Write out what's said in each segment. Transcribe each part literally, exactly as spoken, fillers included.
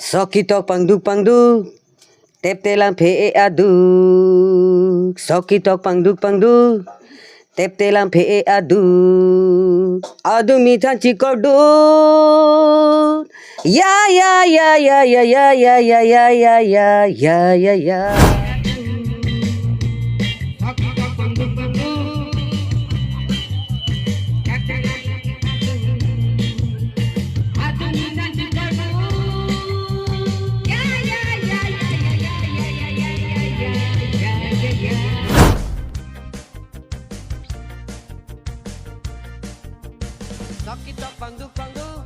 Sok ketok pangduk pangduk, tep te lang phe-e aduk. Sok ketok pangduk pangduk, tep te lang phe-e aduk. Adung mi than chikordun. Ya, ya, ya. Sok ketok pangduk pangduk,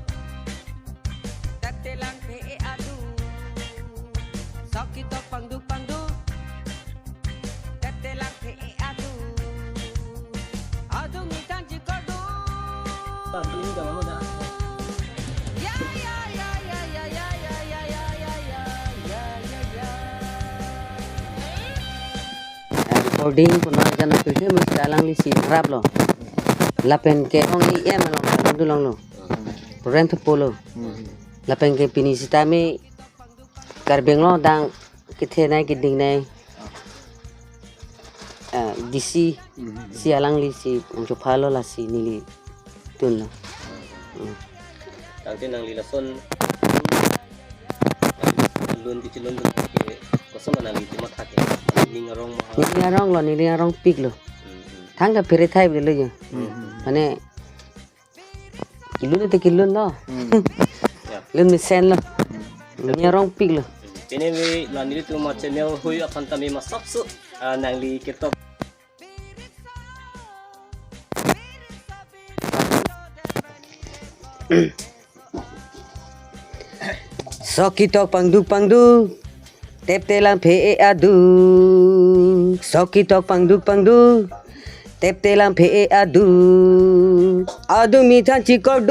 tep te lang phe-e aduk. Sok ketok pangduk pangduk, tep te lang phe-e aduk. Adung mi than chikordun. Ya, ya, ya. Recording puno jan pirthe mus alangli si rap lo. Lapen ke ong E M along, along dulong lo. Rent polo. Lapen ke pini sitame Karbi Anglong adang kethenei kedingnei, eh, D C, si alangli si nangchopha lo, lasi neli tun lo. Hmm. Tangte nangli lason lun kechelun dun ke koson nangli chematha ke? Ning arong ma? Ning arong lo, ning arongpik lo. Hmm, hmm. Thangta phere thai belo yo. Hmm, hmm. Mane kelun te kelun lo. Hmm. Ya. Lun mesen lo. Hmm. Ning arongpik lo. Pini ave la nelitum a-channel hui aphan tame masapso, ah, nangli ketok. Sok ketok pangduk pangduk, tep te lang phe-e aduk. Sok ketok pangduk pangduk, tep te lang phe-e aduk. Adung mi than chikordun.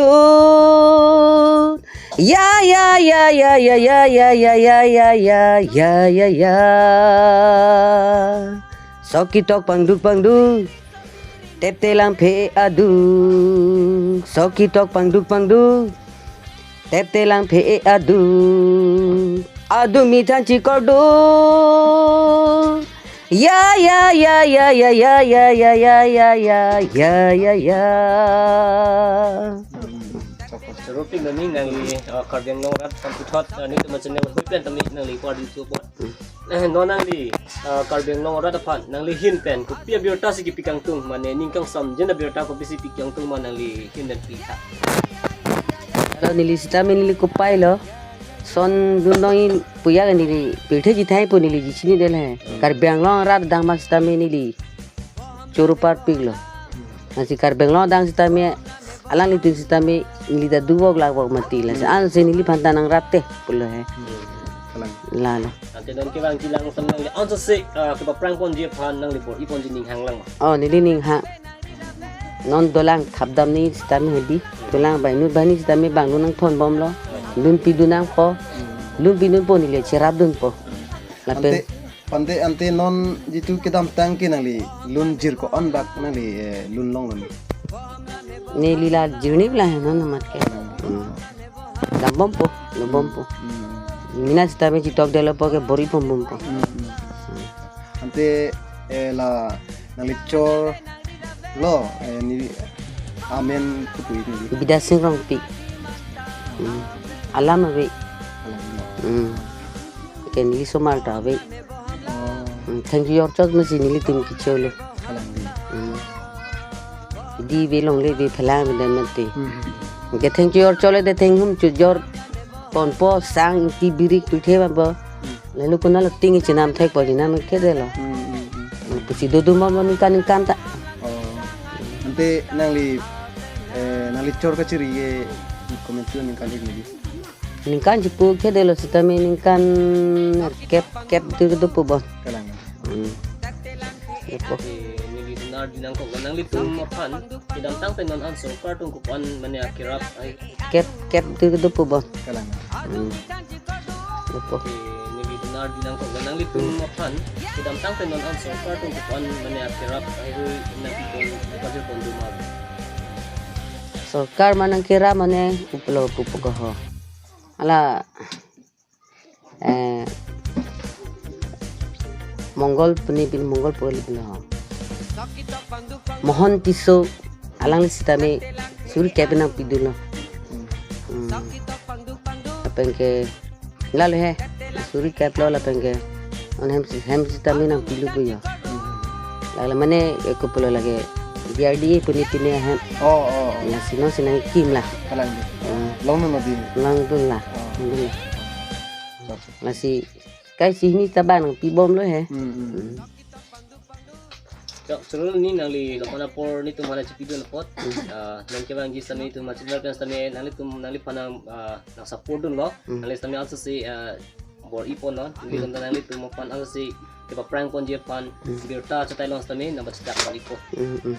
Ya, ya, ya. Sok ketok pangduk pangduk, tep te lang phe-e aduk. Sok ketok pangduk pangduk, tep te lang phe-e aduk. Adung mi than chikordun. Ya, ya, ya. Choro pik nangli, nangli, uh, Karbi Anglong arat kam puthot, uh, nelitum a-channel hui pen tame nangli kardom chepon. Eh, non nangli, ah, Karbi Anglong arat aphan nangli ahin pen kopi abirta si kipi kangtung, mane ning kangsam jen abirta kopisi pi kangtung ma, nangli ahin pen pitha. Lo neli sitame neli kopai lo. Son dun dong-i puya ke neli pirthe chithaipo, neli chini del he. Karbi Anglong arat adang ma sitame neli choro parpik lo. Lasi Karbi Anglong adang sitame, alanglitum sitame neli ta duvok lakvok mati, lasi ansi neliphan ta nangrap te pulo he. Hmm. Kalang. Lalo. Ante non kevang chilang sam nangli ansose, ah, kepaprang ponji aphan nangli bor-i ponji ning hang lang ma? Oh, neli ning hang. Non dolang thapdam ni sitame hedi. Dolang bai nut bani sitame bang lun nangthon bomlo. Lun pidun nangpo. Lun pidunpo, neli cherapdunpo. Lapen ante Pante ante non jitu kedamtang ke nangli lun jir ko-an bak nangli, eh, lun longlo? Neli la jirni bla he non amat ke. Hmm. Hmm. Dambompo, dambompo. Hmm. Mina sitame chitok delo po ke bor-i pombompo. Hmm, hmm. Ante, eh, la nangli chor lo, eh, ne amen kopi neli? Bidya Sing Rongpi. Hmm. Alam ave. Alam ave. Hmm. Ke neli osomar ta ave. Oh. Hmm, thank you, Jorchot masi nelitum kecho lo. Kalang di. Hmm. Di ave longle ave phelang ave dan mati. Hmm. Ke thank you, Jorchot le de thank hum chu jor ponpo sang ti birik tu theva bo. Hmm. Lalu kuna lo ting chenam thekpo chenam ke de lo. Hmm, hmm, hmm. Hmm, pusi dodum mo ningkan ningkan ta. Oh. Ante nangli, eh, nangli chor kachiri ke comment tu ningkan ik neli. Ningkan chipu khede lo sitame ningkan kep kep tu tu pu bon. Kalang. Hmm. Kep po. Oke, neli dinar dinang kok nanglitum aphan kedamtang pen non an sorkar atum kopi-an mane akerap ai. Kep kep tu tu pu bon. Kalang. Hmm. Kep po. Oke, neli dinar dinang kok nanglitum aphan kedamtang pen non an sorkar atum kopi-an mane akerap ai hui nangpipon pajir pon duma. Sorkar ma nangkerap mane kopilo kopi ko ho. Hala Eh, Mongol pini pini Mongol poli pini ho. Mohon Tisso alangli sitame suri kep nangpidunlo. Hmm. Lapen ke lalo he, suri kep lo lapen ke. On hem hem sitame nangpilu pu yo. Lalo mane eko pulo lake D R D A pini pini hem. Oh, oh, oh. Lasi non si nangkim la. Kalang di. Hmm. Longdunlo di. Longdunlo. Oh. Longdunlo. Lasi kai si hini ta ba nangpibomlo he. Hmm, hmm. Hmm. Chok, choro ni nangli lapu-an apor nelitum aphan chipidun apot. Hmm. Ah, nangkevangji sitame nelitum machit pen sitame nanglitum nangliphan nang, ah, nang support dunlo. Hmm. Nangli sitame ansose, ah, bor-iponlo. Hmm. Nelitum ta nanglitum aphan ansose kepaphrang ponji aphan. Hmm. Birta chetailong sitame nang bachitak bor-ipo. Hmm, hmm.